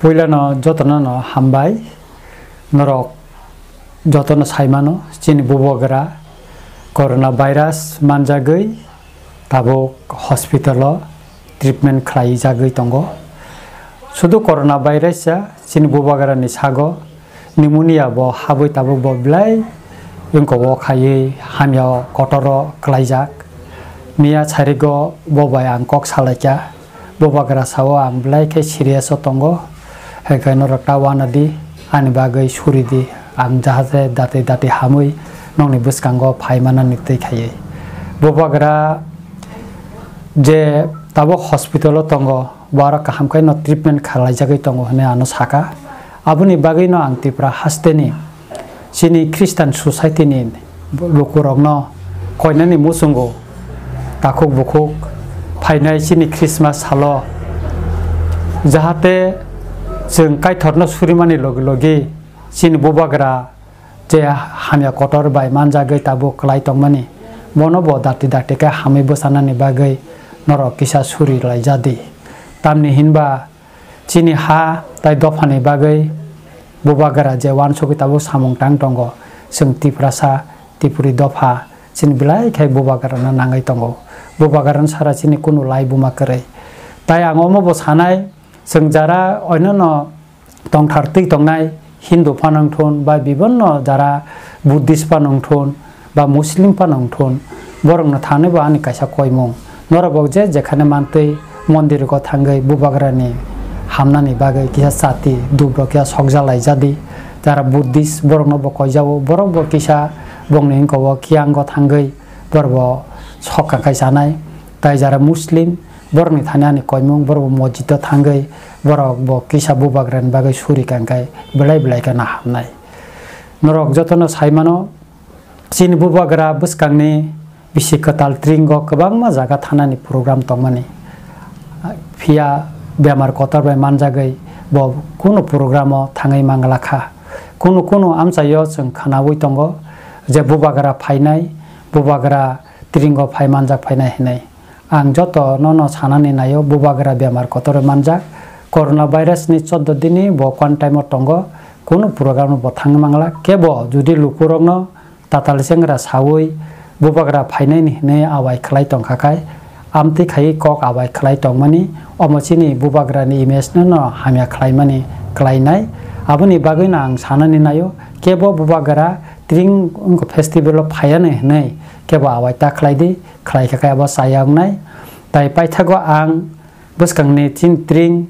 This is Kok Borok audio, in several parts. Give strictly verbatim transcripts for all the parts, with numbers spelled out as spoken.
Puilano jotono no hambai, norok jotono saimano chini bubagra corona virus manjagwi tabuk hospital o treatment khlaijagwi tongo. Sudu corona virus ya chini bubagrani sago pneumonia bo habwi tabuk bo belai wngkok o khaiwi hamya kotoro klaijak. Miya sarigo bo bai ang kok salaikha. Bubagra sao ang belai khe serious o tongo, hai khe norok ta uanadi, ani bagwi suridi, ang jahate dati dati hamwi nokni bwskango phai manani twi khaiwi. Bubagra je tabuk hospital o tongo, bo aro kaham khe no treatment khlaijagwi tongo hwnwi ano saka. Aboni bagwi no ang Tripura hasteni chini Christian society ni lukurokno koinani muchungo takhuk bukhuk phainai chini Christmas salo, jahate chwng Kaithorno surimani logi logi chini bubagra je hamya kotor bai manjagwi tabuk kwlai tongmani, bono bo dakti dakti khe hamwi bwchanani bagwi norok kisa suri laijadi. Tamni hinba chini ha tai dophani bagwi bubagra je uansugwi tabuk samung tang tongo, chwng Tiprasa, Tipuri dopha, chini belai khe bubagrano nangwi tongo. Bubagrano sara chini kunu lai buma kwrwi. Tai ang omo bo sanai, chwng jara oinono tongthar twi tongnai, Hindu phano wngthun, ba bibonno jara Buddhist phano wngthun, ba Muslim phano wngthun, borokno thani bo ani kaisa koimung. Norok bo je jekhane mantwi mondir go thangwi bubagrani hamnani bagwi kisa chati dubrok ya sokjalai jadi. Jara Buddhist borokno bo koijao, borok bo kisa bongni wngkha o kiyang go thangwi borok bo sok kakai chanai. Tai jara Muslim borokni thani ani koimung, borok bo mosjid o thangwi borok bo kisa bubagrani bagwi suri kangkai belai belai khe nahamnai. Norok jotono sai mano, chini bubagra bwskangni bisi kwtal tringo kwbangma jaga thanani program tongmani. Phiya bemar kotor bai manjagwi bo kunu programo thangwi mangla kha. Kunu kunu amchaio chwng khwnaui tongo je bubagra phainai, bubagra tringo phai manjak phainai hinwi. Ang joto nono sanani naio, bubagra bemar kotor manjak. Corona virus ni chordo dini bo quarantine o tongo, kunu program bo thangwi mangla. Kebo judi lukurokno tatal chengra saui bubagra phainai ni hinwi awai khlai tongkha khai, amtwi khai kok awai khlai tongmani, omo chini bubagra ni image no no hamya khlaimani khlainai. Aboni bagwi no ang sanani naio, kebo bubagra tring wngkha festival o phaiya ni hinwi kebo awai ta khlai di. Khlai kha khe abo chaya wngnai. Tai paithago ang bwskangni chini tring,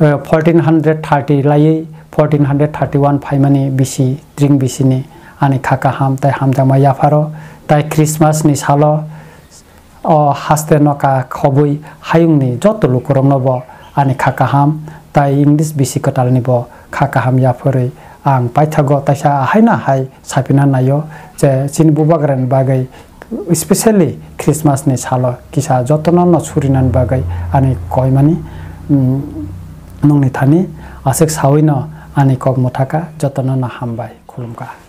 eh, fourteen hundred thirty laiwi fourteen hundred thirty one phaimani bisi, tring bisini ani kha kaham tai hamjakma yapharo. Tai Christmas ni salo o haste no ka khobwi hayungni joto lukurokno bo ani kha kaham tai English bisi kwtalni bo kha kaham yapharwi ang paithago taisa haino hai sapina naio je chini bubagrani bagwi, specially Christmas ni salo kisa jotono no surinani bagwi ani koimani, mm, nungni thani aswk saui no ani kok mwthaka jotono no hambai khulumkha.